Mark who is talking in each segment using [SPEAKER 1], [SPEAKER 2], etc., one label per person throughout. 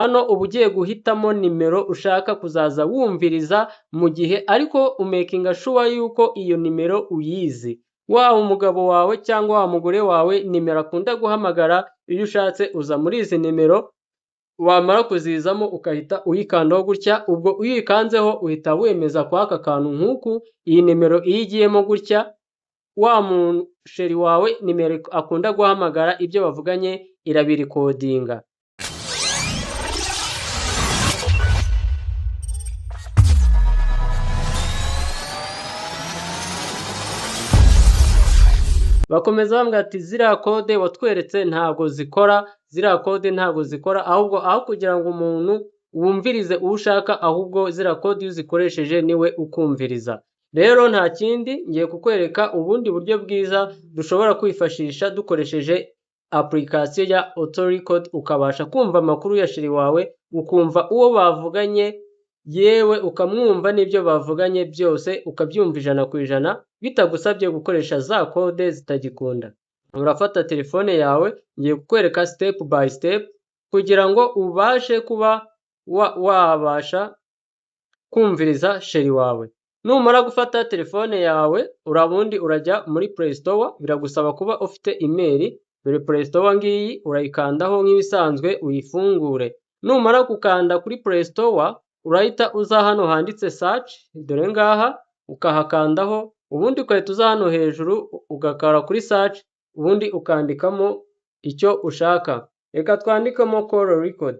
[SPEAKER 1] Hano uba ugiye guhitamo nimero ushaka kuzaza wumviriza mu gihe, ariko umakinga sure yuko iyo nimero uyizi. Waba umugabo wawe cyangwa wa mugore wawe, nimero akunda guhamagara, iyo ushatse uza muri izi nimero, wamara kuzizamo ukahita uyikandaho gutya. Ubwo iyo uyikanzeho uhita wemeza kwa aka kantu nk'uku. Iyi nimero iyo igiyemo gutya, wa musheri wawe nimero akunda guhamagara, ibyo bavuganye irabirikodinga. Bakomeza bambwira ati ziriya kode watweretse ntabwo zikora, ziriya kode ntabwo zikora, ahubwo aho kugira ngo umuntu wumvirize uwo ushaka, ahubwo ziriya kode iyo uzikoresheje niwe ukumviriza. Rero nta kindi, ngiye kukwereka ubundi buryo bwiza dushobora kwifashisha dukoresheje application ya auto record, ukabasha kumva amakuru ya sheri wawe, ukumva uwo bavuganye, yewe ukamwumva n'ibyo bavuganye byose ukabyumva 100% bitagusabye gukoresha za kode zitagikunda. Urafata telefone yawe, ngiye kukwereka step by step kugira ngo ubashe kuba wabasha kumviriza sheri wawe. Numara gufata telefone yawe, urabundi urajya muri Play Store, biragusaba kuba ufite email. Dore Play Store ngiyi, urayikandaho nk'ibisanzwe uyifungure. Numara gukanda kuri Play Store, urahita uza hano handitse search, dore ngaha, ukahakandaho, ubundi ugahita uza hano hejuru ugakora kuri search, ubundi ukandikamo icyo ushaka. Reka twandikemo call record.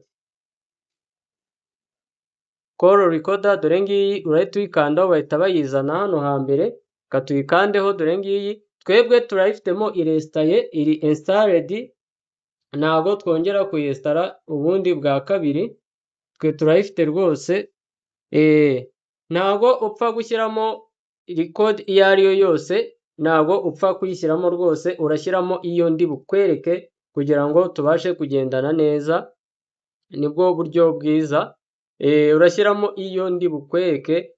[SPEAKER 1] Call recorder dore ngiyi, urahita uyikandaho bahita bayizana hano hambere, reka tuyikandeho, dore ngiyi. Twebwe turayifitemo iresitaye, iri installed, ntabwo twongera kuyesitara ubundi bwa kabiri, twe turayifite rwose. Ntabwo upfa gushyiramo record iyo ari yo yose, ntabwo upfa kuyishyiramo rwose, urashyiramo iyo ndi bukwereke kugira ngo tubashe kugendana neza, nibwo buryo bwiza. Urashyiramo iyo ndi bukwereke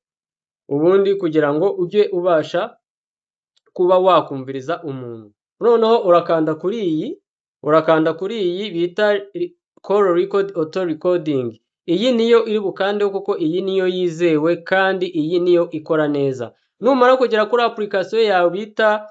[SPEAKER 1] ubundi kugira ngo ujye ubasha kuba wakumviriza umuntu. Noneho urakanda kuri iyi, urakanda kuri iyi bita call record auto recording. Iyi niyo iri bukandeho kuko iyi niyo yizewe kandi iyi niyo ikora neza. Numara kugera kuri application yawe bita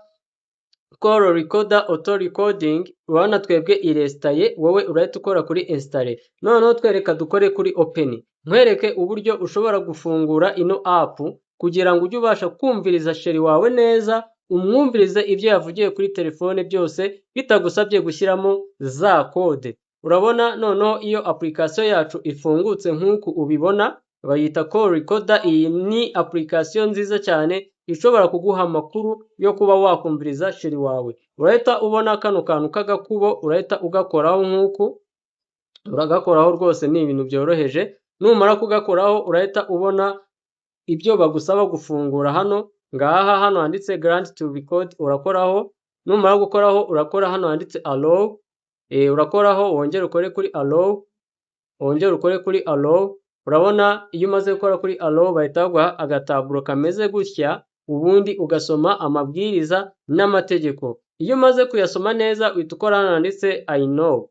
[SPEAKER 1] call recorder auto recording, urabona twebwe iresitaye, wowe urahita ukora kuri install. Noneho twereka dukore kuri open, nkwereke uburyo ushobora gufungura ino app kugira ngo ujye ubasha kumviriza sheri wawe neza, umwumvirize ibyo yavugiye kuri telefone byose bitagusabye gushyiramo za kode. Urabona noneho iyo application yacu ifungutse nk'uku ubibona, bayita call recorder. Iyi ni application nziza cyane ishobora kuguha amakuru yo kuba wakumviriza sheri wawe. Urahita ubona kano kantu k'agakubo, urahita ugakoraho nk'uku, uragakoraho rwose ni ibintu byoroheje. Numara kugakoraho urahita ubona ibyo bagusaba gufungura hano, ngaha hano handitse grant to record urakoraho, numara gukoraho urakora hano handitse allow, urakoraho wongere ukore kuri allow, wongere ukore kuri allow. Urabona iyo umaze gukora kuri allow bahita baguha agataburo kameze gutya, ubundi ugasoma amabwiriza n'amategeko. Iyo umaze kuyasoma neza uhita ukora hano handitse I know.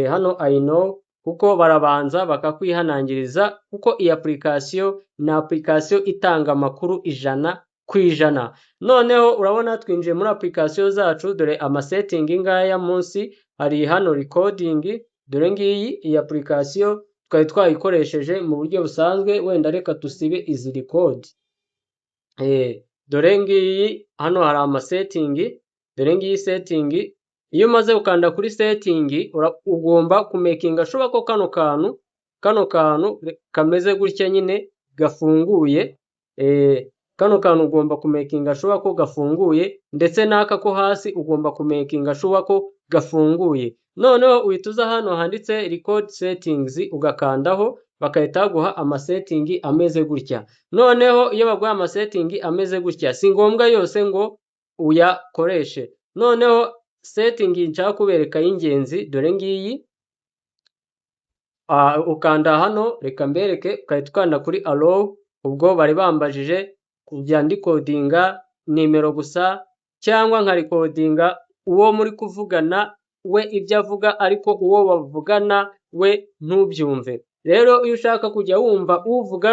[SPEAKER 1] Hano I know kuko barabanza bakakwihanangiriza, kuko iyi application ni application itanga amakuru 100%. Noneho urabona twinjiye muri application zacu, dore amasetting ngaya munsi, hari hano recording, dore ngiyi iyi application twari twayikoresheje mu buryo busanzwe, wenda reka dusibe izi record. Dore ngiyi hano hari amasetting, dore ngiyi setting. Iyo umaze gukanda kuri setting ugomba kumakinga sure ko kano kantu kameze gutya nyine gafunguye. Kano kantu ugomba kumakinga sure ko gafunguye, ndetse n'aka ko hasi ugomba kumakinga sure ko gafunguye. Noneho uhita uza hano handitse record settings ugakandaho, bagahita baguha amasetting ameze gutya. Noneho iyo baguhaye amasetting ameze gutya, si ngombwa yose ngo uyakoreshe. Noneho setting nshaka kubereka y'ingenzi dore ngiyi, ukanda hano, reka mbereke, ugahita ukanda kuri allow. Ubwo bari bambajije kujya ndikodinga nimero gusa cyangwa nkarikodinga uwo muri kuvugana we ibyo avuga ariko uwo bavugana we ntubyumve. Rero iyo ushaka kujya wumva uvuga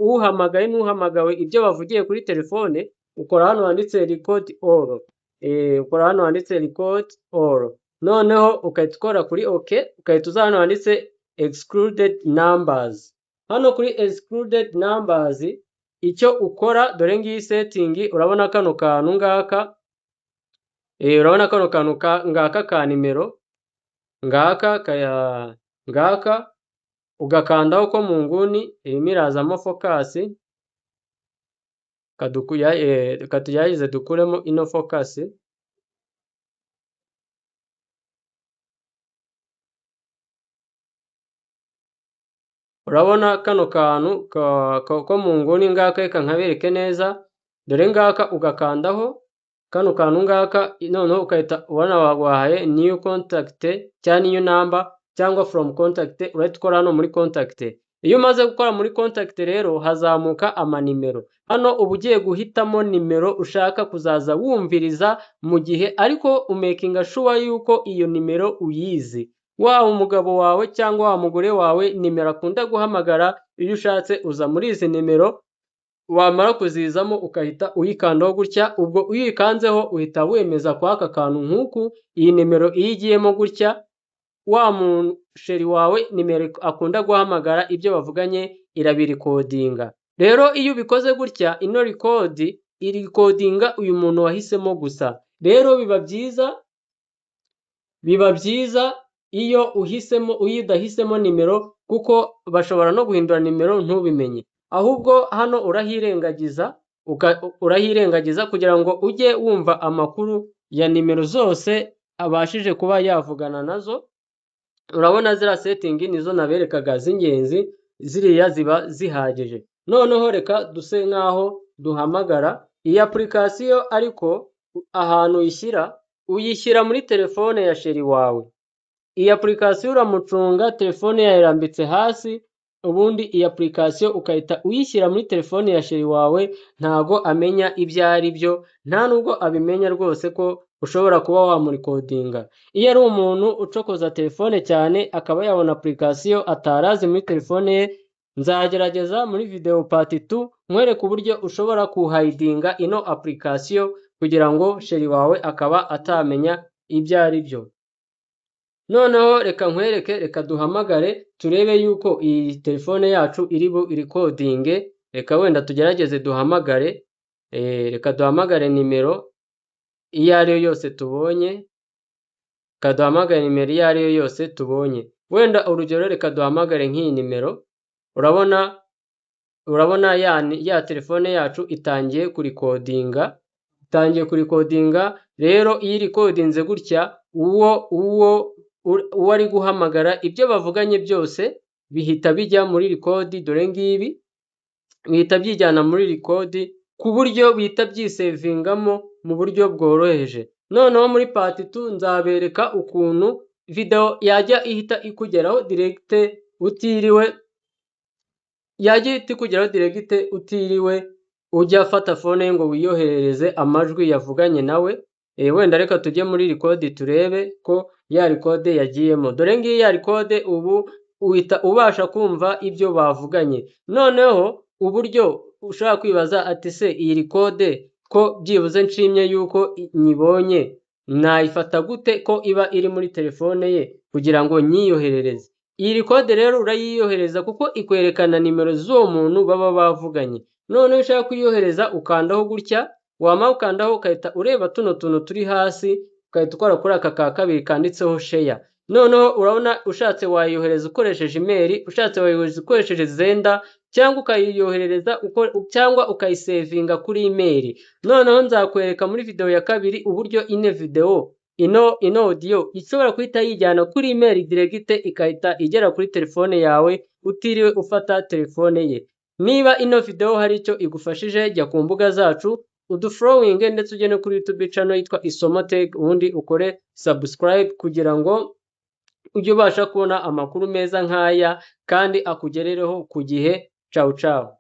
[SPEAKER 1] uhamagaye n'uhamagawe ibyo bavugiye kuri telefone, ukora hano handitse record all. Ukora hano handitse record all, noneho ugahita ukora kuri OK, ugahita uza hano handitse excluded numbers. Hano kuri excluded numbers icyo ukora, dore ngiyi setting, urabona kano kantu ngaka, urabona kano kantu ngaka ka nimero ngaka kaya ngaka, ugakandaho ko mu nguni irimo irazamo focus. Reka tugerageze dukuremo ino focus. Urabona kano kantu ko mu nguni ngaka, reka nkabereke neza, dore ngaka, ugakandaho kano kantu ngaka, noneho ugahita ubona baguhaye new contact cyangwa new number cyangwa from contact. Urahita ukora hano muri contact. Iyo umaze gukora muri contact rero hazamuka amanimero. Hano uba ugiye guhitamo nimero ushaka kuzaza wumviriza mu gihe, ariko umakinga sure yuko iyo nimero uyizi, waba umugabo wawe cyangwa wa mugore wawe, nimero akunda guhamagara. Iyo ushatse uza muri izi nimero, wamara kuzizamo ugahita uyikandaho gutya. Ubwo iyo uyikanzeho uhita wemeza kwa aka kantu nk'uku. Iyi nimero iyo igiyemo gutya, wa muchéri wawe nimero akunda guhamagara, ibyo bavuganye irabirecordinga. Rero iyo ubikoze gutya, ino record irecordinga uyu muntu wahisemo gusa. Rero biba byiza iyo uhisemo, iyo udahisemo nimero, kuko bashobora no guhindura nimero ntubimenye. Ahubwo hano urahirengagiza kugira ngo ujye wumva amakuru ya nimero zose abashije kuba yavugana nazo. Urabona ziriya setting nizo naberekaga z'ingenzi, ziriya ziba zihagije. Noneho reka duse nk'aho duhamagara iyi application, ariko ahantu uyishyira muri telefone ya chéri wawe. Iyi application uramucunga, telefone yawe irambitse hasi, ubundi iyi application ugahita uyishyira muri telefone ya chéri wawe. Ntago amenya ibyo ari byo, nta nubwo abimenya rwose ko ushobora kuba wamurecordinga. Iyo ari umuntu ucokoza telefone cyane akaba yabona application atarazi muri telefone ye, nzagerageza muri video part 2 nkwereke uburyo ushobora kuhidinga ino application kugira ngo chéri wawe akaba atamenya ibyo ari byo. Noneho reka nkwereke, reka duhamagare turebe yuko iyi telefone yacu iri bu irecordinge. Reka wenda tugerageze duhamagare, reka duhamagare nimero iyo ari yo yose tubonye, reka duhamagare nimero iyo ari yo yose tubonye. Wenda urugero reka duhamagare nk'iyi nimero. Urabona ya telefone yacu itangiye kurecordinga, itangiye kurecordinga. Rero iyo irecordinze gutya, uwo ari guhamagara ibyo bavuganye byose bihita bijya muri record. Dore ngibi, bihita byijyana muri record ku buryo bihita byisavingamo mu buryo bworoheje. Noneho muri part 2 nzabereka ukuntu video yajya ihita ikugeraho direct utiriwe, yajya ihita ikugeraho direct utiriwe ujya fata phone ye ngo wiyoherereze amajwi yavuganye nawe. Wenda reka tujye muri record turebe ko ya record yagiyemo. Dore ngiyi ya record, ubu uhita ubasha kumva ibyo bavuganye. Noneho uburyo ushobora kwibaza ati: "Se iyi record ko byibuze nshimye yuko nyibonye, nayifata gute ko iba iri muri telefone ye kugira ngo nyiyoherereze?" Iyi record rero urayiyohereza kuko ikwerekana nimero z'uwo muntu baba bavuganye. Noneho ushaka kuyiyohereza ukandaho gutya, wamara gukandaho ugahita ureba tuno tuntu turi hasi, ugahita ukora kuri aka ka kabiri kanditseho share. Noneho urabona ushatse wayiyohereza ukoresheje email, ushatse wayiyohereza ukoresheje Xender, cyangwa ukayiyoherereza cyangwa ukayisavinga kuri email. Noneho nzakwereka muri video ya kabiri uburyo ino video, ino audio ishobora guhita yijyana kuri email direct, igahita igera kuri telefone yawe utiriwe ufata telefone ye. Niba ino video hari icyo igufashije, jya ku mbuga zacu udufollowinge, ndetse ujye no kuri YouTube channel yitwa Isomo Tech, ubundi ukore subscribe kugira ngo ujye ubasha kubona amakuru meza nk'aya kandi akugerereho ku gihe. Ciao ciao.